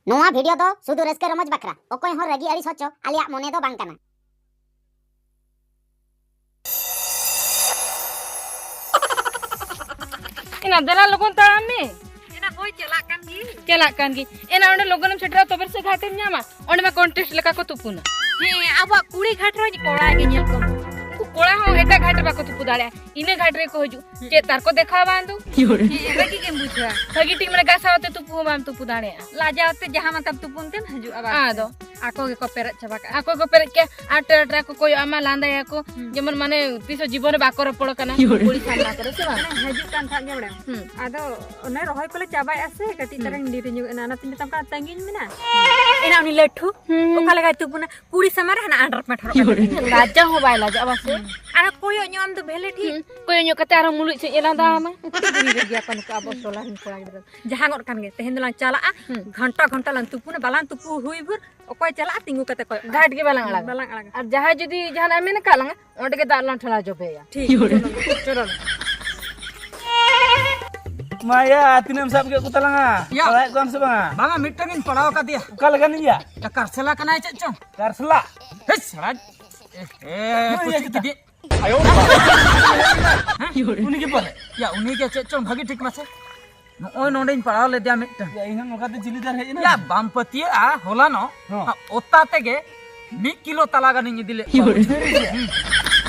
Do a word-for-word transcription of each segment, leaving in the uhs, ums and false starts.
ᱱᱚᱣᱟ ᱵᱷᱤᱰᱤᱭᱳ ᱫᱚ ᱥᱩᱫᱷᱩ ᱨᱟᱹᱥᱠᱟᱹ ᱨᱚᱢᱚᱡᱽ ᱵᱟᱠᱷᱨᱟ, ᱚᱠᱚᱭ ᱦᱚᱸ ᱨᱟᱹᱜᱤ ᱟᱹᱲᱤᱥ ᱦᱚᱪᱚ ᱟᱞᱮᱭᱟᱜ ᱢᱚᱱᱮ ᱫᱚ ᱵᱟᱝ ᱠᱟᱱᱟ᱾ ᱮᱱᱟ ᱫᱮᱞᱟ ᱞᱚᱜᱚᱱ ᱛᱟᱲᱟᱢ ᱢᱮ᱾ ᱮᱱᱟ ᱦᱳᱭ, ᱪᱟᱞᱟᱜ ᱠᱟᱱ ᱜᱤᱭᱟᱹᱧ᱾ ᱪᱟᱞᱟᱜ ᱠᱟᱱ ᱜᱤᱭᱟᱹᱧ᱾ ᱮᱱᱟ ᱚᱸᱰᱮ ᱞᱚᱜᱚᱱᱮᱢ ᱥᱮᱴᱮᱨᱟ, ᱛᱚᱵᱮ ᱥᱮ ᱜᱷᱟᱴᱮᱢ ᱧᱟᱢᱟ᱾ ᱚᱸᱰᱮ ᱢᱟ ᱠᱚᱱᱴᱮᱥᱴ ᱞᱮᱠᱟ ᱠᱚ ᱛᱩᱯᱩᱱᱟ᱾ ᱦᱮᱸ, ᱟᱵᱚᱣᱟᱜ ᱠᱩᱲᱤ ᱜᱷᱟᱴ ᱨᱮᱦᱚᱸ ᱠᱚᱲᱟ ᱜᱮ ᱧᱮᱞ ᱠᱚᱢ᱾ ᱩᱱᱠᱩ ᱠᱚᱲᱟ ᱦᱚᱸ ᱮᱴᱟᱜ ᱜᱷᱟᱴ ᱨᱮ ᱵᱟᱠᱚ ᱛᱩᱯᱩ ᱫᱟᱲᱮᱭᱟᱜᱼᱟ, ᱤᱱᱟᱹ ᱜᱷᱟᱴ ᱨᱮᱠᱚ ᱦᱤᱡᱩᱜ᱾ ᱪᱮᱫ ᱛᱟᱨ ᱠᱚ ᱫᱮᱠᱷᱟᱣ ᱵᱟᱝ ᱫᱩ? ᱦᱮᱸ, ᱵᱷᱟᱹᱜᱤ ᱜᱮᱢ ᱵᱩᱡᱷᱟᱹᱣᱟ᱾ ᱵᱷᱟᱹᱜᱤ ᱴᱷᱤᱠ ᱢᱟᱱᱮ ᱜᱟᱥᱟᱣ ᱛᱮ ᱛᱩᱯᱩ ᱦᱚᱸ ᱵᱟᱢ ᱛᱩᱯᱩ ᱫᱟᱲᱮᱭᱟᱜᱼᱟ᱾ ᱞᱟᱡᱟᱣ ᱛᱮ ᱡᱟᱦᱟᱸ ᱢᱟᱱᱛᱟᱢ ᱛᱩᱯᱩᱱ ᱛᱮᱢ ᱦᱤᱡᱩᱜᱼᱟ, ᱵᱟᱥ᱾ ᱟᱫᱚ? ᱟᱠᱚ ᱜᱮᱠᱚ ᱯᱮᱨᱮᱡ ᱪᱟᱵᱟ ᱠᱟᱜᱼᱟ᱾ ᱟᱠᱚ ᱜᱮᱠᱚ ᱯᱮᱨᱮᱡ ᱠᱮᱜᱼᱟ, ᱟᱨ ᱴᱮᱨᱟ ᱴᱮᱨᱟ ᱠᱚ ᱠᱚᱭᱚᱜ ᱟᱢᱟ, ᱞᱟᱸᱫᱟᱭᱟᱠᱚ, ᱦᱩᱸ᱾ ᱡᱮᱢᱚᱱ ᱢᱟᱱᱮ ᱛᱤᱥ ᱦᱚᱸ ᱡᱤᱵᱚᱱ ᱨᱮ ᱵᱟᱠᱚ ᱨᱚᱯᱚᱲ ᱠᱟᱱᱟ ᱠᱩᱲᱤ ᱥᱟᱢᱱᱟ ᱠᱚᱨᱮ, ᱥᱮ ᱵᱟᱝ? ᱢᱟᱱᱮ ᱦᱤᱡᱩᱜ ᱠᱟᱱ ᱛᱟᱦᱮᱸᱫ ᱜᱮ ᱵᱟᱲᱟᱭᱟᱢ᱾ ᱦᱩᱸ᱾ ᱟᱫᱚ ᱚᱱᱮ ᱨᱚᱦᱚᱭ ᱠᱚᱞᱮ ᱪᱟᱵᱟᱭᱮᱜᱼᱟ ᱥᱮ, ᱠᱟᱹᱴᱤᱡ ᱦᱩᱸ᱾ ᱛᱟᱨᱟᱝ ᱰᱮᱨᱤ ᱧᱚᱜ ᱮᱱᱟ, ᱚᱱᱟᱛᱮᱧ ᱢᱮᱛᱟᱢ ᱠᱟᱱᱟ ᱛᱟᱺᱜᱤᱧ ᱢᱮ ᱱᱟ᱾ ᱦᱩᱸ᱾ ᱮᱱᱟ ᱩᱱᱤ ᱞᱟᱹᱴᱷᱩ ᱦᱩᱸ᱾ ᱚᱠᱟ ᱞᱮᱠᱟᱭ ᱛᱩᱯᱩᱱᱟ? ᱠᱩᱲᱤ ᱥᱟᱢᱟᱝ ᱨᱮ ᱦᱟᱱᱟ ᱟᱸᱰᱟᱨ ᱯᱮᱱᱴ ᱦᱚᱨᱚᱜ ᱠᱟᱛᱮ᱾ ᱞᱟᱡᱟ ᱦᱚᱸ ᱵᱟᱭ ᱞᱟᱡᱟᱜᱼᱟ, ᱵᱟᱥᱮ? ᱦᱩᱸ᱾ ᱟᱨ ᱠᱚᱭᱚᱜ ᱧᱚᱜ ᱟᱢ ᱫᱚ ᱵᱷᱮᱞᱮ ᱴᱷᱤᱠ᱾ ᱦᱩᱸ, ᱠᱚᱭᱚᱜ ᱧᱚᱜ ᱠᱟᱛᱮ ᱟᱨᱦᱚᱸ ᱢᱩᱞᱩᱡ ᱥᱮᱫ ᱮ ᱞᱟᱸᱫᱟ ᱟᱢᱟ᱾ ᱟᱹᱰᱤ ᱜᱤᱨᱤ ᱜᱮᱭᱟ ᱠᱚ ᱱᱩᱠᱩ ᱟᱵᱚ ᱴᱚᱞᱟ ᱨᱮᱱ ᱠᱚᱲᱟ ᱜᱤᱫᱽᱨᱟᱹ᱾ ᱡᱟᱦᱟᱸ ᱜᱚᱫ ᱠᱟᱱ ᱜᱮ, ᱛᱮᱦᱮᱧ ᱫᱚᱞᱟᱝ ᱪᱟᱞᱟᱜᱼᱟ, ᱦᱩᱸ᱾ ᱜᱷᱚᱱᱴᱟ ᱜᱷᱚᱱᱴᱟ ᱞᱟᱝ ᱛᱩᱯᱩᱱᱟ, ᱵᱟᱞᱟᱝ ᱛᱩᱯᱩ ᱦᱩᱭ ᱵᱷᱳᱨ ᱚᱠᱚᱭ ᱪᱟᱞᱟᱜᱼᱟ ᱛᱤᱸᱜᱩ ᱠᱟᱛᱮ ᱠᱚᱭᱚᱜ᱾ ᱜᱷᱟᱴ ᱜᱮ ᱵᱟᱞᱟᱝ ᱟᱲᱟᱜᱟ᱾ ᱵᱟᱞᱟᱝ ᱟᱲᱟᱜᱟ᱾ ᱟᱨ ᱡᱟᱦᱟᱸᱭ ᱡᱩᱫᱤ ᱡᱟᱦᱟᱱᱟᱜ ᱮ ᱢᱮᱱ ᱟᱠᱟᱫ ᱞᱟᱝᱟ, ᱚᱸᱰᱮ ᱜᱮ ᱫᱟᱜ ᱞᱟᱝ ᱴᱷᱮᱞᱟᱣ ᱡᱚᱵᱮᱭᱟ᱾ ᱴᱷᱤᱠ, ᱪᱚᱞᱚ᱾ ᱪᱚᱞᱚ᱾ ᱢᱟᱭᱟ, ᱛᱤᱱᱟᱹᱜ ᱮᱢ ᱥᱟᱵ ᱠᱮᱫ ᱠᱚ ᱛᱟᱞᱟᱝᱟ? ᱭᱟ᱾ ᱯᱟᱲᱟᱣᱮᱫ ᱠᱚᱣᱟᱢ ᱥᱮ ᱵᱟᱝᱟ? ᱵᱟᱝᱟ, ᱢᱤᱫᱴᱟᱝ ᱤᱧ ᱯᱟᱲᱟᱣ ᱟᱠᱟᱫᱮᱭᱟ᱾ ᱚᱠᱟ ᱞᱮᱠᱟᱱᱤᱡ ᱭᱟ? ᱠᱟᱨᱥᱮᱞᱟ ᱠᱟᱱᱟᱭ ᱪᱮᱫ ᱪᱚᱝ᱾ ᱠᱟᱨᱥᱮᱞᱟ? ᱦᱮᱭ, ᱥᱟᱲᱟ᱾ ᱮ, ᱦᱮᱸ, ᱯᱩᱪᱩᱡ ᱤᱭᱟᱹ, ᱠᱮᱫᱮ᱾ ᱦᱮᱸ? ᱩᱱᱤ ᱜᱮ ᱯᱟᱞᱮ? ᱭᱟ, ᱩᱱᱤ ᱜᱮ ᱪᱮᱫ ᱪᱚᱝ ᱵᱷᱟᱹᱜᱤ ᱴᱷᱤᱠ ᱢᱟᱥᱮ᱾ ᱱᱚᱜᱼᱚᱭ ᱱᱚᱸᱰᱮᱧ ᱯᱟᱲᱟᱣ ᱞᱮᱫᱮᱭᱟ ᱢᱤᱫᱴᱟᱝ᱾ ᱭᱟ, ᱤᱧ ᱦᱚᱸ ᱱᱚᱝᱠᱟ ᱛᱮ ᱪᱤᱞᱤ ᱫᱟᱨ ᱦᱮᱡ ᱮᱱᱟ? ᱭᱟ, ᱵᱟᱢ ᱯᱟᱹᱛᱭᱟᱹᱜᱼᱟ, ᱦᱚᱞᱟᱱᱚᱜ ᱦᱚᱸ᱾ ᱚᱛᱟ ᱛᱮᱜᱮ ᱢᱤᱫ ᱠᱤᱞᱳ ᱛᱟᱞᱟ ᱜᱟᱱᱤᱧ ᱤᱫᱤ ᱞᱮᱫ ᱠᱚᱣᱟ᱾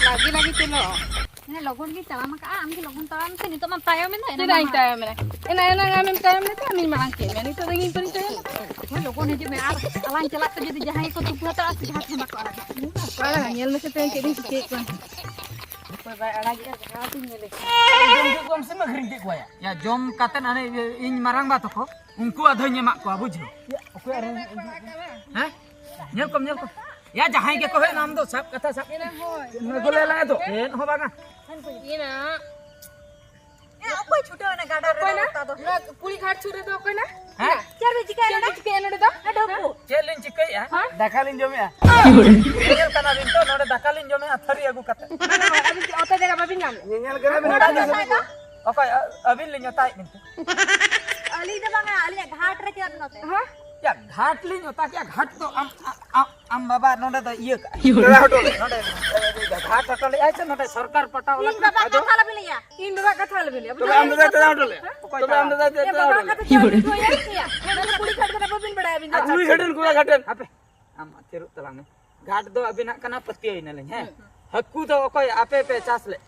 ᱞᱟᱹᱜᱤ ᱞᱟᱹᱜᱤ ᱪᱚᱞᱚ᱾ ᱦᱮᱸ, ᱞᱚᱜᱚᱱ ᱜᱮ ᱛᱟᱲᱟᱢ ᱟᱠᱟᱜᱼᱟ, ᱟᱢ ᱜᱮ ᱞᱚᱜᱚᱱ ᱛᱟᱲᱟᱢ ᱥᱮ, ᱱᱤᱛᱚᱜ ᱢᱟᱢ ᱛᱟᱭᱚᱢ ᱮᱱᱟ᱾ ᱮᱱᱟ ᱪᱮᱫᱟᱜ ᱤᱧ ᱢᱟᱲᱟᱝ᱾ ᱛᱟᱭᱚᱢ ᱮᱱᱟ? ᱮᱱᱟ, ᱮᱱᱟ ᱟᱢᱮᱢ ᱛᱟᱭᱚᱢ ᱞᱮᱱᱟ, ᱟᱢᱤᱧ ᱢᱟᱲᱟᱝ ᱠᱮᱫ ᱢᱮᱭᱟ, ᱱᱤᱛᱚᱜ ᱫᱚ ᱤᱧ ᱯᱟᱹᱧ ᱛᱟᱭᱚᱢ ᱮᱱᱟ᱾ ᱦᱳᱭ, ᱞᱚᱜᱚᱱ ᱦᱤᱡᱩᱜ ᱢᱮ, ᱟᱨ ᱟᱞᱟᱝ ᱪᱟᱞᱟᱜ ᱛᱮ ᱡᱩᱫᱤ ᱡᱟᱦᱟᱸᱭ ᱜᱮᱠᱚ ᱛᱩᱯᱩ ᱦᱟᱛᱟᱲᱟ ᱥᱮ ᱡᱟᱦᱟᱸ ᱴᱷᱮᱱ ᱵᱟᱠᱚ ᱟᱲᱟᱜᱟ᱾ ᱵᱟᱝᱟ, ᱧᱮᱞ ᱢᱮᱥᱮ ᱛᱮᱦᱮᱧ ᱪᱮᱫ ᱤᱧ ᱪᱤᱠᱟᱹᱭᱮᱫ ᱠᱚᱣᱟ᱾ ᱚᱠᱚᱭ ᱵᱟᱭ ᱟᱲᱟᱜᱮᱜᱼᱟ, ᱡᱟᱦᱟᱸ ᱛᱤᱧ ᱧᱮᱞᱮ ᱠᱟᱱᱟ᱾ ᱡᱚᱢ ᱠᱮᱫ ᱠᱚᱣᱟᱢ ᱥᱮᱢ ᱟᱹᱠᱷᱨᱤᱧ ᱠᱮᱫ ᱠᱚᱣᱟ ᱭᱟ? ᱭᱟ, ᱡᱚᱢ ᱠᱟᱛᱮᱫ ᱦᱟᱱᱮ ᱤᱧ ᱢᱟᱨᱟᱝᱵᱟ ᱛᱟᱠᱚ, ᱩᱱᱠᱩ ᱟᱫᱷᱟᱧ ᱮᱢᱟᱜ ᱠᱚᱣᱟ, ᱵᱩᱡᱷᱟᱹᱣ? ᱭᱟ, ᱚᱠᱚᱭ ᱟᱨᱦᱚᱸ ᱦᱮᱸ? ᱧᱮᱞ ᱠᱚᱢ, ᱧᱮᱞ ᱠᱚᱢ᱾ ᱭᱟ, ᱡᱟᱦᱟᱸᱭ ᱜᱮᱠᱚ ᱦᱮᱡ ᱮᱱᱟ, ᱟᱢ ᱫᱚ ᱥᱟᱵ ᱠᱟᱛᱷᱟ ᱥᱟᱵ᱾ ᱮᱱᱟ ᱦᱳᱭ᱾ ᱱᱚᱣᱟ ᱜᱚᱞᱮ ᱞᱟᱝ ᱫᱚ᱾ ᱪᱮᱫ ᱦᱚᱸ ᱵᱟᱝᱟ᱾ ᱮᱱᱟ᱾ ᱮ, ᱚᱠᱚᱭ ᱪᱷᱩᱴᱟᱹᱣ ᱮᱱᱟ ᱜᱟᱰᱟ ᱨᱮ ᱚᱠᱚᱭ ᱱᱟ? ᱚᱛᱟ ᱫᱚ? ᱱᱚᱣᱟ ᱠᱩᱲᱤ ᱜᱷᱟᱴ ᱥᱩᱨ ᱨᱮᱫᱚ ᱚᱠᱚᱭ ᱱᱟ? ᱦᱮᱸ? ᱪᱮᱫ ᱯᱮ ᱪᱤᱠᱟᱹᱭᱟ ᱪᱮᱫ ᱱᱚᱰᱮ? ᱯᱮ ᱪᱤᱠᱟᱹᱭᱟ ᱱᱚᱰᱮ ᱫᱚ? ᱱᱚᱰᱮ ᱩᱠᱩ᱾ ᱪᱮᱫ ᱞᱤᱧ ᱪᱤᱠᱟᱹᱭᱮᱫᱼᱟ? ᱦᱮᱸ? ᱫᱟᱠᱟ ᱞᱤᱧ ᱡᱚᱢᱮᱫᱼᱟ᱾ ᱧᱮᱞ ᱠᱟᱱᱟ ᱵᱤᱱ ᱛᱚ, ᱱᱚᱰᱮ ᱫᱟᱠᱟ ᱞᱤᱧ ᱡᱚᱢᱮᱫᱼᱟ ᱛᱷᱟᱹᱨᱤ ᱟᱹᱜᱩ ᱠᱟᱛᱮ᱾ ᱟᱹᱵᱤᱱ ᱪᱮᱫ ᱚᱛᱟ ᱡᱟᱭᱜᱟ ᱵᱟᱵᱤᱱ ᱧᱟᱢ ᱞᱮᱫᱟ? ᱧᱮᱧᱮᱞ ᱠᱟᱱᱟ ᱵᱤᱱ ᱚᱛᱟ ᱦᱟᱹᱱᱤ ᱫᱚ ᱥᱟᱹᱨᱤ ᱥᱟᱹᱨᱤ ᱠᱚ᱾ ᱠᱚ᱾ ᱚᱠᱚᱭ? ᱟ-, ᱟᱹᱵᱤᱱ ᱞᱤᱧ ᱚᱛᱟᱭᱮᱫ ᱵᱤᱱ ᱛᱮ᱾ ᱟᱹᱞᱤᱧ ᱫᱚ ᱵᱟᱝᱟ, ᱟᱹᱞᱤᱧᱟᱜ ᱜᱷᱟᱴ ᱨᱮ ᱪᱮᱫ ᱱᱚᱛᱮ? ᱦᱮᱸ? ᱭᱟ, ᱜᱷᱟᱴ ᱞᱤᱧ ᱚᱛᱟ ᱠᱮᱜᱼᱟ, ᱜᱷᱟᱴ ᱫᱚ ᱟᱢ, ᱟᱢ, ᱟᱢ ᱵᱟᱵᱟ ᱱᱚᱰᱮ ᱫᱚ ᱤᱭᱟᱹ ᱠᱟᱜᱼᱟ᱾ ᱫᱟᱫᱟ ᱦᱚᱴᱚ ᱞᱮ᱾ ᱱᱚᱰᱮ, ᱜᱷᱟᱴ ᱦᱚᱴᱚ ᱞᱮᱜᱼᱟᱭ ᱥᱮ ᱱᱚᱰᱮ ᱥᱚᱨᱠᱟᱨ ᱯᱟᱴᱟ ᱵᱟᱞᱟ ᱤᱧ ᱵᱟᱵᱟ ᱟᱫᱚ ᱠᱟᱛᱷᱟ ᱟᱞᱚᱵᱤᱱ ᱞᱟᱹᱭᱟ᱾ ᱤᱧ ᱵᱟᱵᱟ ᱠᱟᱛᱷᱟ ᱟᱞᱚᱵᱤᱱ ᱞᱟᱹᱭᱟ᱾ ᱛᱚᱵᱮ ᱟᱢ ᱫᱟᱫᱟ ᱪᱮᱫᱟᱜ ᱦᱚᱴᱚ ᱞᱮᱜᱼᱟ? ᱚᱠᱚᱭ ᱛᱚᱵᱮ ᱟᱢ ᱫᱟᱫᱟ ᱪᱮᱫᱟᱜ ᱮ ᱦᱚᱴᱚ ᱵᱟᱵᱟ ᱞᱮᱜᱼᱟ? ᱠᱟᱛᱷᱟ ᱪᱮᱫ ᱦᱚᱭᱟ? ᱦᱮᱸ, ᱠᱩᱲᱤ ᱜᱷᱟᱴ ᱠᱟᱱᱟ, ᱵᱟᱵᱤᱱ ᱵᱟᱲᱟᱭᱟ ᱟᱹᱵᱤᱱ ᱫᱚ᱾ ᱟᱪᱪᱷᱟ, ᱠᱩᱲᱤ ᱜᱷᱟᱴ ᱠᱚᱲᱟ ᱜᱷᱟᱴ᱾ ᱦᱟᱯᱮ, ᱟᱢ ᱛᱷᱤᱨᱚᱜ ᱛᱟᱞᱟᱝ ᱢᱮ᱾ ᱜᱷᱟᱴ ᱫᱚ ᱟᱹᱵᱤᱱᱟᱜ ᱠᱟᱱᱟ, ᱯᱟᱹᱛᱭᱟᱹᱣ ᱮᱱᱟᱞᱤᱧ, ᱦᱮᱸ᱾ ᱦᱟᱹᱠᱩ ᱫᱚ ᱚᱠᱚᱭ ᱟᱯᱮ ᱯᱮ ᱪᱟᱥ ᱞᱮᱫ?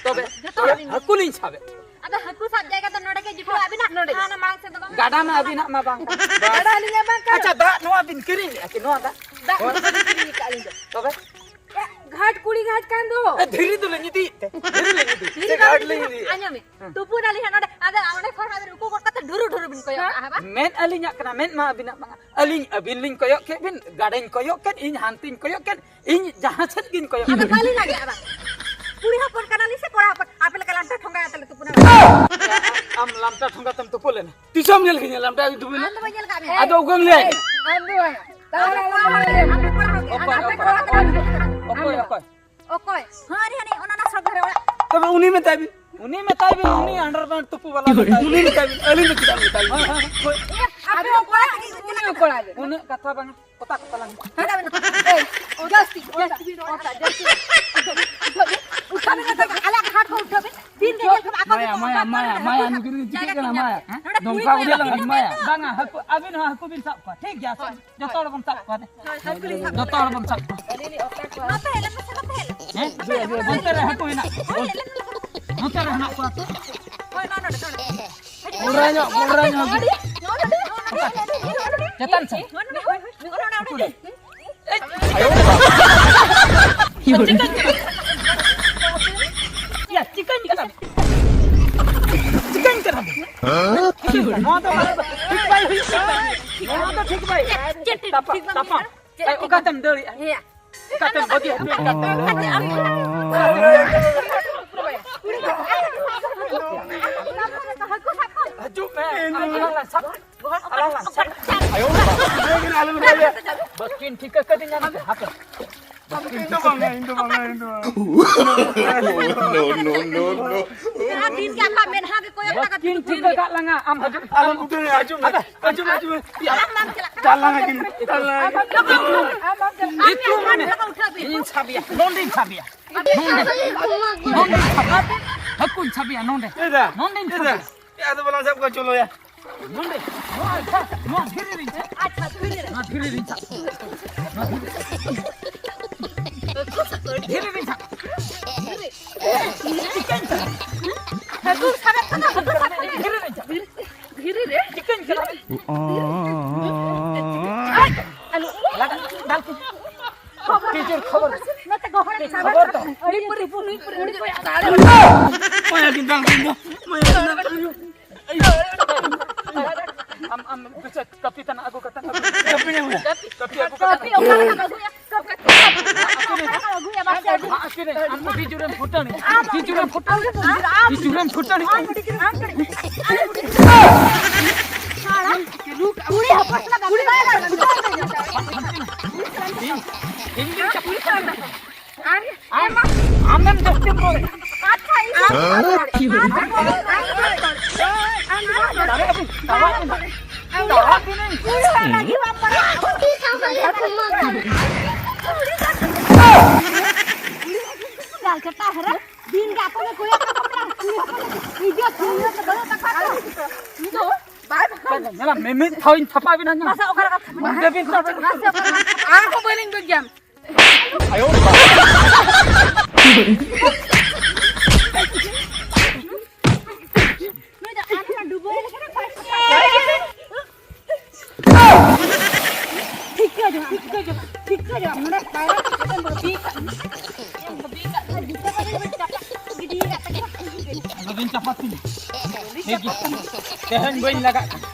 ᱛᱚᱵᱮ, ᱡᱚᱛᱚ ᱛᱚᱵᱮ ᱟᱹᱵᱤᱱ᱾ ᱦᱟᱹᱠᱩ ᱞᱤᱧ ᱥᱟᱵᱮᱫ᱾ ᱟᱫᱚ ᱦᱟᱹᱠᱩ ᱥᱟᱵ ᱡᱟᱭᱜᱟ ᱫᱚ ᱱᱚᱰᱮ ᱜᱮ ᱡᱩᱴᱟᱹᱣ ᱟᱹᱵᱤᱱᱟᱜ᱾ ᱱᱚᱰᱮ ᱜᱮ᱾ ᱦᱟᱱᱟ ᱢᱟᱲᱟᱝ ᱥᱮᱫ ᱫᱚ ᱵᱟᱝ᱾ ᱜᱟᱰᱟ ᱢᱟ ᱟᱹᱵᱤᱱᱟᱜ ᱢᱟ ᱵᱟᱝ ᱠᱟᱱᱟ᱾ ᱵᱟᱥ᱾ ᱜᱟᱰᱟ ᱟᱹᱞᱤᱧᱟᱜ ᱵᱟᱝ ᱠᱟᱱᱟ᱾ ᱟᱪᱪᱷᱟ, ᱫᱟᱜ ᱱᱚᱣᱟ ᱵᱤᱱ ᱠᱤᱨᱤᱧ ᱞᱮᱫᱼᱟ ᱠᱤ? ᱱᱚᱣᱟ ᱫᱟᱜ ᱦᱳᱭ᱾ ᱵᱟᱹᱞᱤᱧ ᱠᱤᱨᱤᱧ ᱟᱠᱟᱫ ᱟᱹᱞᱤᱧ ᱫᱚ᱾ ᱫᱟᱜ ᱮ, ᱜᱷᱟᱴ ᱠᱩᱲᱤ ᱜᱷᱟᱴ ᱠᱟᱱ ᱫᱚ᱾ ᱮ, ᱫᱷᱤᱨᱤ ᱫᱚᱞᱤᱧ ᱤᱫᱤᱭᱮᱫ ᱛᱮ, ᱫᱷᱤᱨᱤ ᱞᱤᱧ ᱤᱫᱤᱭᱮᱫ ᱫᱷᱤᱨᱤ ᱛᱮ, ᱫᱚ ᱜᱷᱟᱴ ᱟᱹᱵᱤᱱ ᱞᱤᱧ ᱤᱫᱤᱭᱮᱫ᱾ ᱟᱸᱡᱚᱢ ᱢᱮ᱾ ᱦᱮᱸ᱾ ᱛᱩᱯᱩᱱ ᱟᱹᱞᱤᱧ ᱦᱟᱸᱜ ᱱᱚᱰᱮ᱾ ᱟᱫᱚ ᱚᱸᱰᱮ ᱠᱷᱚᱱ ᱟᱫᱚ ᱩᱠᱩ ᱜᱚᱫ ᱠᱟᱛᱮ ᱰᱷᱩᱨᱩ ᱰᱷᱩᱨᱩ ᱵᱤᱱ ᱠᱚᱭᱚᱜ ᱠᱟᱜᱼᱟ, ᱦᱮᱸ ᱵᱟᱝ? ᱢᱮᱫ ᱟᱹᱞᱤᱧᱟᱜ ᱠᱟᱱᱟ, ᱢᱮᱫ ᱢᱟ ᱟᱹᱵᱤᱱᱟᱜ ᱵᱟᱝᱟ᱾ ᱟᱹᱞᱤᱧ ᱟᱹᱵᱤᱱ ᱞᱤᱧ ᱠᱚᱭᱚᱜ ᱠᱮᱫ ᱵᱤᱱ, ᱜᱟᱰᱟᱧ ᱠᱚᱭᱚᱜ ᱠᱮᱫ, ᱤᱧ ᱦᱟᱱᱛᱮᱧ ᱠᱚᱭᱚᱜ ᱠᱮᱫ, ᱤᱧ ᱡᱟᱦᱟᱸ ᱥᱮᱫ ᱜᱤᱧ ᱠᱚᱭᱚᱜ ᱟᱫᱚ ᱠᱮᱫ᱾ ᱵᱟᱹᱞᱤᱧ ᱞᱟᱜᱟᱜᱼᱟ ᱵᱟᱝ᱾ ᱠᱩᱲᱤ ᱦᱚᱯᱚᱱ ᱠᱟᱱᱟᱞᱤᱧ ᱥᱮ ᱠᱚᱲᱟ ᱦᱚᱯᱚᱱ? ᱟᱯᱮ ᱞᱮᱠᱟ ᱞᱟᱢᱴᱟ ᱴᱷᱚᱸᱜᱟ ᱠᱟᱛᱮ ᱞᱮ ᱛᱩᱯᱩᱱᱟ᱾ ᱟᱢ ᱞᱟᱢᱴᱟ ᱴᱷᱚᱸᱜᱟ ᱛᱮᱢ ᱛᱩᱯᱩ ᱞᱮᱱᱟ? ᱛᱤᱥᱮᱢ ᱧᱮᱞ ᱠᱤᱧᱟ ᱞᱟᱢᱴᱟ ᱛᱩᱯᱩ ᱞᱮᱱᱟ? ᱟᱢ ᱫᱚ ᱵᱟᱹᱧ ᱧᱮᱞ ᱠᱟᱜ ᱢᱮᱭᱟ᱾ ᱟᱫᱚ ᱚᱠᱚᱭᱮᱢ ᱞᱟᱹᱭᱟᱭ ᱠᱟᱱᱟ? ᱟᱢ ᱫᱚ ᱵᱟᱝ᱾ ᱟᱯᱮ ᱠᱚᱲᱟ ᱦᱚᱯᱚᱱ ᱜᱮ᱾ ᱟᱯᱮ ᱠᱚᱲᱟ ᱦᱚᱯᱚᱱ ᱜᱮ᱾ ᱚᱠᱚᱭ, ᱚᱠᱚᱭ? ᱚᱠᱚᱭ? ᱦᱟᱹᱱᱤ, ᱦᱟᱹᱱᱤ, ᱚᱱᱟ, ᱚᱱᱟ ᱥᱚᱵ ᱫᱷᱟᱨᱮ ᱚᱲᱟᱜ᱾ ᱛᱚᱵᱮ ᱩᱱᱤ ᱢᱮᱛᱟᱭ ᱵᱤᱱ᱾ ᱩᱱᱤ ᱢᱮᱛᱟᱭ ᱵᱤᱱ, ᱩᱱᱤ underpant ᱛᱩᱯᱩ ᱵᱟᱞᱟ ᱢᱮᱛᱟᱭ ᱵᱤᱱ᱾ ᱩᱱᱤ ᱢᱮᱛᱟᱭ ᱵᱤᱱ, ᱟᱹᱞᱤᱧ ᱫᱚ ᱪᱮᱫᱟᱜ ᱢᱮᱛᱟᱭ ᱵᱤᱱ? ᱦᱳᱭ, ᱦᱳᱭ, ᱦᱳᱭ᱾ ᱟᱯᱮ ᱦᱚᱸ ᱠᱚᱲᱟ ᱜᱮ, ᱩᱱᱤ ᱦᱚᱸ ᱠᱚᱲᱟ ᱜᱮ᱾ ᱩᱱᱟᱹᱜ ᱠᱟᱛᱷᱟ ᱵᱟᱝ, ᱠᱚᱛᱟ ᱠᱚᱛᱟ ᱞᱟᱝ᱾ ᱦᱮᱸ, ᱡᱟᱹᱥᱛᱤ, ᱡᱟᱹᱥᱛᱤ ᱵᱤᱱ ᱨᱚᱲ ᱠᱟᱜᱼᱟ, ᱡᱟᱹᱥᱛᱤ᱾ ᱩᱴᱷᱟᱹᱣ ᱵᱤᱱ, ᱩᱴᱷᱟᱹᱣ ᱵᱤᱱ, ᱟᱞᱮᱭᱟᱜ ᱜᱷᱟᱴ ᱠᱚ ᱩᱴᱷᱟᱹᱣ ᱵᱤᱱ᱾ ᱵᱤᱱ ᱜᱮ ᱧᱮᱞ ᱠᱚᱢ, ᱟᱠᱚ ᱢᱟᱭᱟ, ᱜᱮᱠᱚ ᱢᱟᱭᱟ, ᱚᱱᱠᱟ ᱢᱟᱭᱟ, ᱠᱚ ᱱᱩᱠᱤᱱ ᱡᱟᱭᱜᱟ ᱪᱤᱠᱟᱹᱜ ᱠᱟᱱᱟ, ᱠᱚ ᱢᱟᱭᱟ? ᱧᱟᱢᱟ᱾ ᱱᱚᱰᱮ ᱫᱚᱝᱠᱟ ᱠᱩᱲᱤ ᱠᱚ ᱵᱩᱡᱷᱟᱹᱣ ᱠᱚᱲᱟ ᱞᱟᱝ ᱠᱤᱱ ᱢᱟᱭᱟ᱾ ᱵᱟᱝᱟ, ᱦᱟᱹᱠᱩ, ᱟᱹᱵᱤᱱ ᱦᱚᱸ ᱦᱟᱹᱠᱩ ᱵᱤᱱ ᱥᱟᱵ ᱠᱚᱣᱟ, ᱴᱷᱤᱠ ᱜᱮᱭᱟ ᱥᱮ? ᱦᱳᱭ᱾ ᱡᱚᱛᱚ ᱦᱚᱲ ᱵᱚᱱ ᱥᱟᱵ ᱠᱚᱣᱟ᱾ ᱦᱳᱭ, ᱦᱳᱭ, ᱦᱳᱭ᱾ ᱡᱚᱛᱚ ᱦᱚᱲ ᱵᱚᱱ ᱥᱟᱵ ᱠᱚᱣᱟ᱾ ᱱᱚᱛᱮ ᱦᱮᱡ ᱞᱮᱱ ᱢᱮᱥᱮ, ᱱᱚᱛᱮ ᱦᱮᱡ ᱞᱮᱱ᱾ ᱦᱮᱸ? ᱱᱚᱛᱮ ᱦᱮᱡ ᱞᱮᱱ᱾ ᱚᱱᱛᱮ ᱨᱮ ᱦᱟᱹᱠᱩ ᱦᱮᱱᱟᱜ ᱠᱚᱣᱟ᱾ ᱦᱳᱭ, ᱦᱮᱡ ᱞᱮᱱ ᱢᱮ᱾ ᱱᱚᱛᱮ ᱨᱮ ᱦᱮᱱᱟᱜ ᱠᱚᱣᱟ᱾ ᱦᱳᱭ, ᱱᱚᱰᱮ, ᱱᱚᱰᱮ᱾ ᱠᱚᱰᱨᱟ ᱧᱚᱜ, ᱠᱚᱰᱨᱟ ᱧᱚᱜ᱾ ᱱᱚᱰᱮ, ᱱᱚᱰᱮ, ᱱᱚᱰᱮ, ᱱᱚᱰᱮ᱾ ᱪᱮᱛᱟᱱ ᱥᱮᱫ᱾ ᱱᱚᱰᱮ, ᱱᱚᱰᱮ, ᱱᱚᱰᱮ, ᱱᱚᱰᱮ᱾ ᱪᱤᱠᱟᱹᱧ ᱠᱟᱱᱟ? ᱭᱟ, ᱪᱤᱠᱟᱹᱧ ᱠᱟᱱᱟ? ᱪᱤᱠᱟᱹᱧ ᱠᱟᱱᱟ? ᱱᱚᱣᱟ ᱫᱚ ᱴᱷᱤᱠ ᱵᱟᱭ ᱦᱩᱭᱩᱜ ᱠᱟᱱᱟ᱾ ᱱᱚᱣᱟ ᱫᱚ ᱴᱷᱤᱠ ᱵᱟᱭ ᱦᱩᱭᱩᱜ ᱠᱟᱱᱟ᱾ ᱪᱮᱫ ᱴᱷᱤᱠ ᱵᱟᱝ ᱦᱩᱭᱩᱜ ᱠᱟᱱᱟ? ᱛᱟᱯᱟᱢ, ᱛᱟᱯᱟᱢ᱾ ᱦᱮᱸ᱾ ᱚᱠᱟᱛᱮᱢ ᱫᱟᱹᱲᱮᱜᱼᱟ? ᱦᱮᱸ᱾ ᱚᱠᱟᱛᱮᱢ ᱵᱟᱹᱜᱤ ᱦᱚᱴᱚ ᱠᱟᱫ? ᱦᱤᱡᱩᱜ ᱢᱮ, ᱟᱞᱟᱝ ᱞᱟᱝ ᱥᱟᱵ᱾ ᱟᱞᱟᱝ ᱞᱟᱝ ᱥᱟᱵ᱾ ᱟᱭᱳ ᱵᱟᱵᱟ᱾ ᱵᱟᱹᱠᱤᱱ ᱴᱷᱤᱠᱟᱹ ᱠᱟᱹᱫᱤᱧᱟ ᱱᱟᱦᱟᱜ, ᱦᱟᱯᱮ᱾ ᱤᱧ ᱫᱚ ᱵᱟᱝᱟ, ᱤᱧ ᱫᱚ ᱵᱟᱝᱟ, ᱤᱧ ᱫᱚ ᱵᱟᱝᱟ᱾ No, no, no, no. ᱟᱨ ᱫᱤᱱ ᱜᱮ ᱟᱢᱟᱜ ᱢᱮᱫᱦᱟ ᱜᱮ ᱠᱚᱭᱚᱜ ᱞᱟᱜᱟ ᱠᱤᱱ ᱴᱷᱤᱠ ᱠᱟᱜ ᱞᱟᱝᱟ, ᱟᱢ ᱦᱤᱡᱩᱜ ᱟᱞᱚᱢ ᱩᱴᱷᱟᱹᱣ ᱧᱚᱜ, ᱟᱸᱡᱚᱢ ᱢᱮ, ᱟᱸᱡᱚᱢ ᱢᱮ, ᱟᱸᱡᱚᱢ ᱢᱮ᱾ ᱟᱢ ᱟᱢ ᱪᱟᱞᱟᱜ ᱠᱟᱱᱟ᱾ ᱪᱟᱞᱟᱝ ᱟᱹᱠᱤᱱ, ᱪᱟᱞᱟᱝ ᱟᱹᱠᱤᱱ᱾ ᱟᱢ ᱟᱢ ᱪᱟᱞᱟᱜ ᱠᱟᱱᱟ᱾ ᱟᱢ ᱤᱛᱩ ᱟᱢ ᱢᱟᱱᱮ᱾ ᱞᱟᱜᱟ ᱩᱴᱷᱟᱹᱣ ᱵᱤᱱ᱾ ᱤᱧ ᱥᱟᱵᱮᱭᱟ, ᱱᱚᱸᱰᱮᱧ ᱥᱟᱵᱮᱭᱟ᱾ ᱟᱵᱤᱱ ᱱᱚᱸᱰᱮᱧ ᱥᱟᱵᱮᱭᱟ᱾ ᱦᱟᱹᱠᱩᱧ ᱥᱟᱵᱮᱭᱟ ᱱᱚᱸᱰᱮ᱾ ᱮ ᱫᱟ, ᱱᱚᱸᱰᱮᱧ ᱮ ᱫᱟ᱾ ᱥᱟᱵᱮᱭᱟ᱾ ᱮ, ᱟᱫᱚ ᱵᱟᱞᱟᱝ ᱥᱟᱵ ᱠᱚᱣᱟ, ᱪᱚᱞᱚᱭᱟ᱾ ᱱᱚᱸᱰᱮ, ᱱᱚᱣᱟ, ᱱᱚᱣᱟ ᱫᱷᱤᱨᱤ ᱨᱤᱧ ᱥᱟᱵ᱾ ᱟᱪᱪᱷᱟ, ᱫᱷᱤᱨᱤ ᱨᱮ᱾ ᱱᱚᱣᱟ ᱫᱷᱤᱨᱤ ᱨᱤᱧ ᱥᱟᱵ᱾ ᱱᱚᱣᱟ ᱫᱷᱤᱨᱤ᱾ ᱫᱷᱤᱨᱤ ᱨᱤᱧ ᱥᱟᱵ᱾ ᱪᱤᱠᱟᱹᱧ ᱥᱟᱵ? ᱦᱟᱹᱠᱩ ᱥᱟᱵᱮᱫ ᱠᱟᱱᱟ, ᱦᱟᱹᱠᱩ ᱥᱟᱵ᱾ ᱫᱷᱤᱨᱤ ᱨᱤᱧ ᱥᱟᱵ᱾ ᱫᱷᱤᱨᱤ ᱨᱮ? ᱪᱤᱠᱟᱹᱧ ᱥᱟᱵ? ᱟᱞᱚ᱾ ᱞᱟᱜᱟ, ᱫᱟᱞ ᱠᱚ᱾ ᱛᱤᱡᱩᱨ ᱠᱷᱚᱵᱚᱨ᱾ ᱱᱚᱛᱮ ᱜᱚᱦᱚᱲ ᱛᱤᱡᱩᱨ ᱠᱷᱚᱵᱚᱨ ᱛᱚ᱾ ᱟᱹᱰᱤ ᱯᱩᱨᱤ, ᱯᱩᱨᱤ, ᱯᱩᱨᱤ, ᱯᱩᱨᱤ᱾ ᱢᱟᱭᱟ ᱠᱤᱱ ᱫᱟᱞ ᱠᱤᱱ ᱫᱚ᱾ ᱢᱟᱭᱟ ᱠᱤᱱ ᱫᱟᱞ ᱠᱤᱱ ᱫᱚ᱾ ᱟᱢ, ᱟᱢ, ᱵᱮᱥ, ᱠᱟᱹᱯᱤ ᱛᱟᱱᱟᱜ ᱟᱹᱜᱩ ᱠᱟᱛᱮ ᱟᱹᱜᱩ᱾ ᱠᱟᱹᱯᱤ ᱟᱹᱜᱩ᱾ ᱠᱟᱹᱯᱤ ᱟᱹᱜᱩ ᱠᱟᱹᱯᱤ ᱠᱟᱛᱮ᱾ ᱚᱠᱟ ᱠᱷᱚᱱ ᱟᱹᱜᱩᱭᱟ? ᱠᱟᱹᱯᱤ ᱚᱠᱟ ᱠᱷᱚᱱ ᱟᱹᱜᱩᱭᱟ? ᱵᱟᱥᱮ ᱟᱹᱜᱩ᱾ ᱟᱢ ᱛᱤᱡᱩᱨᱮᱢ ᱯᱷᱩᱴᱟᱹᱱᱤ᱾ ᱛᱤᱡᱩᱨᱮᱢ ᱯᱷᱩᱴᱟᱹᱱᱤ᱾ ᱛᱤᱡᱩᱨᱮᱢ ᱯᱷᱩᱴᱟᱹᱱᱤ᱾ ᱟᱢ ᱠᱟᱹᱴᱤᱡ, ᱟᱢ ᱠᱟᱹᱴᱤᱡ᱾ ᱠᱩᱲᱤ ᱦᱚᱯᱚᱱ ᱥᱟᱞᱟᱜ ᱵᱟᱯᱞᱟ ᱤᱧ, ᱤᱧ ᱜᱤᱧ ᱪᱟᱯᱩᱭ ᱠᱟᱱ ᱛᱟᱠᱚ᱾ ᱟᱨ ᱟᱢ, ᱟᱢᱮᱢ ᱡᱟᱹᱥᱛᱤᱢ ᱨᱚᱲᱮᱫ᱾ ᱟᱪᱪᱷᱟ, ᱤᱧ ᱫᱚ ᱟᱨ ᱟᱢ ᱫᱚ ᱟᱨ ᱟᱢ ᱫᱚ ᱫᱟᱲᱮᱭᱟᱜ ᱵᱤᱱ, ᱫᱟᱲᱮᱭᱟᱜ ᱵᱤᱱ, ᱫᱟᱲᱮᱭᱟᱜ ᱵᱤᱱ᱾ ᱠᱩᱲᱤ ᱦᱚᱲ ᱨᱟᱹᱜᱤ ᱵᱟᱢ ᱵᱟᱲᱟᱭᱟ᱾ ᱜᱟᱞ ᱠᱟᱴᱟ ᱦᱟᱨᱟ᱾ ᱫᱤᱱ ᱜᱮ ᱟᱠᱚ ᱜᱮ ᱠᱚᱭᱚᱜ ᱠᱟᱠᱚ ᱢᱮ᱾ ᱠᱩᱲᱤ ᱦᱚᱯᱚᱱ ᱤᱡᱽᱡᱚᱛ ᱥᱤᱨᱤᱭᱚᱛ ᱫᱚ ᱵᱟᱹᱱᱩᱜ ᱛᱟᱠᱚᱣᱟ ᱛᱚ᱾ ᱩᱱᱤ ᱫᱚ ᱵᱟᱭ ᱵᱟᱲᱟᱭᱟ᱾ ᱧᱮᱞᱟᱢ, ᱢᱤᱢᱤᱫ ᱫᱷᱟᱣ ᱤᱧ ᱛᱷᱟᱯᱟ ᱵᱤᱱᱟ ᱧᱟ᱾ ᱢᱟᱥᱮ ᱚᱠᱟ ᱞᱮᱠᱟ ᱛᱷᱟᱯᱟ? ᱵᱟᱝ ᱫᱮᱵᱤᱱ ᱛᱷᱟᱯᱟ᱾ ᱢᱟᱥᱮ ᱚᱠᱟ ᱞᱮᱠᱟ? ᱟᱨᱦᱚᱸ ᱵᱟᱹᱞᱤᱧ ᱵᱩᱡᱽ ᱜᱮᱭᱟ᱾ ᱟᱭᱳ ᱵᱟᱵᱟ᱾ ᱱᱩᱭ ᱫᱚ ᱟᱨᱦᱚᱸ ᱰᱩᱵᱟᱹᱣ ᱞᱮᱠᱟ ᱱᱟᱜ ᱯᱟᱭᱥᱟ᱾ ᱴᱷᱤᱠᱟᱹ ᱡᱚᱝ, ᱴᱷᱤᱠᱟᱹ ᱡᱚᱝ, ᱴᱷᱤᱠᱟᱹ ᱡᱚᱝ᱾ ᱱᱚᱰᱮ ᱯᱟᱭᱨᱟ ᱴᱷᱤᱠᱟᱹ ᱡᱚᱝ᱾ ᱵᱤ ᱠᱟᱜ ᱢᱮ᱾ ᱵᱤ ᱠᱟᱜ ᱢᱮ᱾ ᱡᱩᱛᱟᱹ ᱠᱚᱫᱚ ᱵᱤᱱ ᱪᱟᱯᱟᱫ ᱜᱤᱰᱤ ᱠᱟᱜ ᱛᱟᱠᱚᱣᱟ᱾ ᱟᱞᱚᱵᱤᱱ ᱪᱟᱯᱟᱫ ᱛᱤᱧᱟ᱾ ᱴᱷᱤᱠ ᱜᱮᱭᱟ᱾ ᱛᱮᱦᱮᱧ ᱵᱟᱹᱧ ᱞᱟᱜᱟᱜ ᱠᱟᱱᱟ᱾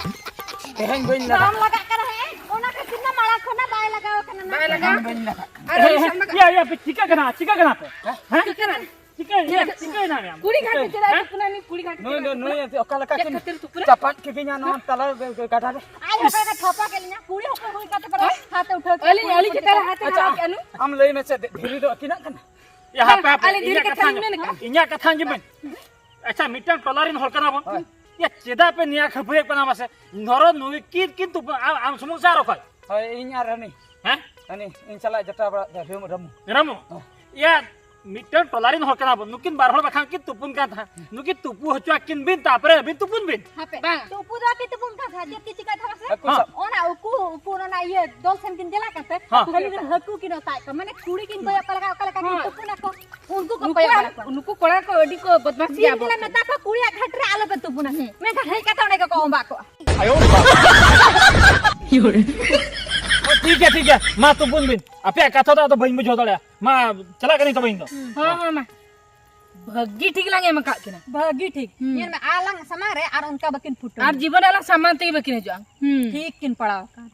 ᱛᱮᱦᱮᱧ ᱵᱟᱹᱧ ᱞᱟᱜᱟᱜ ᱵᱟᱢ ᱞᱟᱜᱟᱜ ᱠᱟᱱᱟ, ᱦᱮᱸ? ᱚᱱᱟ ᱠᱷᱟᱹᱛᱤᱨ ᱢᱟ ᱢᱟᱲᱟᱝ ᱠᱷᱚᱱᱟᱜ ᱵᱟᱭ ᱞᱟᱜᱟᱣ ᱠᱟᱱᱟ ᱱᱟ᱾ ᱵᱟᱭ ᱞᱟᱜᱟᱣ᱾ ᱛᱮᱦᱮᱧ ᱵᱟᱹᱧ ᱞᱟᱜᱟᱜ ᱠᱟᱱᱟ᱾ ᱟᱨ ᱩᱱᱤ ᱥᱟᱢᱱᱟ ᱮᱭ, ᱮᱭ, ᱟᱯᱮ ᱪᱤᱠᱟᱹᱜ ᱠᱟᱱᱟ? ᱪᱤᱠᱟᱹᱜ ᱠᱟᱱᱟ ᱯᱮ? ᱦᱮᱸ? ᱪᱤᱠᱟᱹᱜ ᱠᱟᱱᱟ? ᱪᱤᱠᱟᱹᱭᱮᱱᱟ? ᱪᱤᱠᱟᱹᱭᱮᱱᱟ ᱢᱮᱭᱟᱢ? ᱠᱩᱲᱤ ᱜᱷᱟᱴ ᱪᱤᱠᱟᱹᱭᱮᱱᱟ? ᱛᱮ ᱪᱮᱫᱟᱜ ᱦᱮᱸ? ᱛᱩᱯᱩᱱᱟ ᱩᱱᱤ ᱠᱩᱲᱤ ᱜᱷᱟᱴ ᱱᱩᱭ ᱛᱮ? ᱫᱚ, ᱱᱩᱭ ᱫᱚ ᱚᱠᱟ ᱞᱮᱠᱟ ᱪᱮᱫ ᱪᱤᱧ ᱠᱷᱟᱹᱛᱤᱨ ᱛᱩᱯᱩᱱᱟ? ᱪᱟᱯᱟᱫ ᱠᱮᱫᱮᱧᱟ ᱱᱚᱣᱟ ᱛᱟᱞᱟ ᱜᱟᱰᱟ ᱨᱮ? ᱟᱡ ᱚᱠᱟ ᱞᱮᱠᱟ ᱴᱷᱚᱯᱟ ᱠᱮᱫ ᱞᱤᱧᱟ? ᱠᱩᱲᱤ ᱦᱚᱯᱚᱱ ᱦᱩᱭ ᱠᱟᱛᱮ ᱯᱟᱞᱮ ᱦᱟᱛᱮ ᱩᱴᱷᱟᱹᱣ ᱠᱮᱫ ᱟᱹᱞᱤᱧ, ᱠᱩᱲᱤ ᱟᱹᱞᱤᱧ ᱦᱚᱯᱚᱱ ᱪᱮᱛᱟᱱ ᱨᱮ ᱪᱮᱛᱟᱱ᱾ ᱦᱟᱛᱮ ᱟᱪᱪᱷᱟ, ᱞᱟᱲᱟᱣ ᱠᱮᱫ ᱱᱩᱭ᱾ ᱟᱢ ᱞᱟᱹᱭ ᱢᱮᱥᱮ, ᱫᱷᱤᱨᱤ ᱫᱚ ᱟᱹᱠᱤᱱᱟᱜ ᱠᱟᱱᱟ? ᱭᱟ, ᱦᱟᱯᱮ, ᱦᱟᱯᱮ, ᱟᱹᱞᱤᱧ ᱫᱷᱤᱨᱤ ᱤᱧᱟᱹᱜ ᱠᱟᱛᱷᱟ ᱠᱟᱛᱷᱟ ᱞᱤᱧ ᱜᱮᱵᱮᱱ, ᱢᱮᱱ ᱠᱟᱜᱼᱟ᱾ ᱤᱧᱟᱹᱜ ᱠᱟᱛᱷᱟ ᱜᱮᱵᱮᱱ᱾ ᱟᱪᱪᱷᱟ, ᱢᱤᱫᱴᱟᱝ ᱴᱚᱞᱟ ᱨᱮᱱ ᱦᱚᱲ ᱠᱟᱱᱟ ᱵᱚᱱ᱾ ᱦᱳᱭ᱾ ᱭᱟ, ᱪᱮᱫᱟᱜ ᱯᱮ ᱱᱤᱭᱟᱹ ᱠᱷᱟᱹᱯᱟᱹᱨᱤᱭᱟᱹᱜ ᱠᱟᱱᱟ ᱢᱟᱥᱮ? ᱫᱷᱚᱨᱚ ᱱᱩᱭ ᱠᱤᱱ ᱠᱤᱱ ᱛᱩᱯᱩᱱ, ᱟᱢ, ᱟᱢ ᱥᱩᱢᱩᱝ ᱥᱮ ᱟᱨ ᱚᱠᱚᱭ? ᱦᱳᱭ, ᱤᱧ ᱟᱨ ᱦᱟᱹᱱᱤ᱾ ᱦᱮᱸ? ᱦᱟᱹᱱᱤ, ᱤᱧ ᱥᱟᱞᱟᱜ ᱡᱚᱴᱟᱣ ᱵᱟᱲᱟᱜ ᱛᱟᱭ, ᱨᱟᱹᱢᱩ, ᱨᱟᱹᱢᱩ᱾ ᱨᱟᱹᱢᱩ? ᱦᱳᱭ᱾ ᱭᱟ, ᱢᱤᱫᱴᱟᱝ ᱴᱚᱞᱟ ᱨᱮᱱ ᱦᱚᱲ ᱠᱟᱱᱟ ᱵᱚᱱ, ᱱᱩᱠᱤᱱ ᱵᱟᱨ ᱦᱚᱲ ᱵᱟᱠᱷᱟᱱ ᱠᱤᱱ ᱛᱩᱯᱩᱱ ᱠᱟᱱ ᱛᱟᱦᱮᱸᱫ᱾ ᱱᱩᱠᱤᱱ ᱛᱩᱯᱩ ᱦᱚᱪᱚ ᱟᱹᱠᱤᱱ ᱵᱤᱱ, ᱛᱟᱯᱚᱨᱮ ᱟᱹᱵᱤᱱ ᱛᱩᱯᱩᱱ ᱵᱤᱱ᱾ ᱦᱟᱯᱮ, ᱵᱟᱝ᱾ ᱛᱩᱯᱩ ᱫᱚ ᱟᱹᱠᱤᱱ ᱛᱩᱯᱩᱱ ᱠᱟᱱ ᱛᱟᱦᱮᱸᱫ, ᱪᱮᱫ ᱠᱤᱱ ᱪᱤᱠᱟᱹᱭ ᱛᱟᱦᱮᱸᱫ ᱢᱟᱥᱮ? ᱦᱮᱸ᱾ ᱚᱱᱟ ᱩᱠᱩ, ᱩᱠᱩ ᱚᱱᱟ ᱤᱭᱟᱹ ᱫᱚᱞ ᱥᱮᱱ ᱠᱤᱱ ᱪᱟᱞᱟᱜ ᱠᱟᱱ ᱛᱟᱦᱮᱸᱫ, ᱦᱮᱸ᱾ ᱠᱷᱟᱹᱞᱤ ᱠᱤᱱ ᱦᱟᱹᱠᱩ ᱠᱤᱱ ᱚᱛᱟᱭᱮᱫ ᱠᱚᱣᱟ, ᱢᱟᱱᱮ ᱠᱩᱲᱤ ᱠᱤᱱ ᱠᱚᱭᱚᱜ ᱠᱚ ᱞᱮᱠᱟ, ᱚᱠᱟ ᱞᱮᱠᱟ ᱠᱤᱱ ᱦᱮᱸ᱾ ᱛᱩᱯᱩᱱ ᱟᱠᱚ᱾ ᱩᱱᱠᱩ ᱠᱚ ᱱᱩᱠᱩ ᱠᱚᱲᱟ ᱠᱚ ᱠᱚ ᱟᱹᱰᱤ ᱠᱚ ᱵᱚᱫᱢᱟᱥ ᱜᱮᱭᱟ ᱠᱚ᱾ ᱢᱮᱛᱟ ᱠᱚ ᱠᱩᱲᱤᱭᱟᱜ ᱜᱷᱟᱴ ᱨᱮ ᱟᱞᱚ ᱯᱮ ᱛᱩᱯᱩᱱᱟ᱾ ᱦᱮᱸ᱾ ᱢᱮᱱᱠᱷᱟᱱ ᱦᱮᱡ ᱠᱟᱛᱮ ᱚᱸᱰᱮ ᱜᱮᱠᱚ ᱚᱸᱵᱟᱜ ᱠᱚᱜᱼᱟ᱾ ᱚ, ᱴᱷᱤᱠ ᱜᱮᱭᱟ, ᱴᱷᱤᱠ ᱜᱮᱭᱟ, ᱢᱟ ᱛᱩᱯᱩᱱ ᱵᱤᱱ᱾ ᱟᱯᱮᱭᱟᱜ ᱠᱟᱛᱷᱟ ᱫᱚ ᱟᱫᱚ ᱵᱟᱹᱧ ᱵᱩᱡᱷᱟᱹᱣ ᱫᱟᱲᱮᱭᱟᱜᱼᱟ᱾ ᱢᱟ, ᱪᱟᱞᱟᱜ ᱠᱟᱹᱱᱟᱹᱧ ᱛᱚᱵᱮ ᱤᱧ ᱫᱚ᱾ ᱦᱚᱸ, ᱦᱚᱸ, ᱢᱟ᱾ ᱵᱷᱟᱹᱜᱤ ᱴᱷᱤᱠ ᱞᱟᱝ ᱮᱢ ᱟᱠᱟᱫ ᱠᱤᱱᱟ᱾ ᱵᱷᱟᱹᱜᱤ ᱴᱷᱤᱠ᱾ ᱦᱩᱸ᱾ ᱧᱮᱞ ᱢᱮ, ᱟᱞᱟᱝ ᱥᱟᱢᱟᱝ ᱨᱮ ᱟᱨ ᱚᱱᱠᱟ ᱵᱟᱹᱠᱤᱱ ᱯᱷᱩᱴᱟᱹᱣ᱾ ᱟᱨ ᱡᱤᱵᱚᱱ ᱟᱞᱟᱝ ᱥᱟᱢᱟᱝ ᱛᱮᱜᱮ ᱵᱟᱹᱠᱤᱱ ᱦᱤᱡᱩᱜᱼᱟ᱾ ᱦᱩᱸ᱾ ᱴᱷᱤᱠ ᱠᱤᱱ ᱯᱟᱲᱟᱣ ᱟᱠᱟᱱ᱾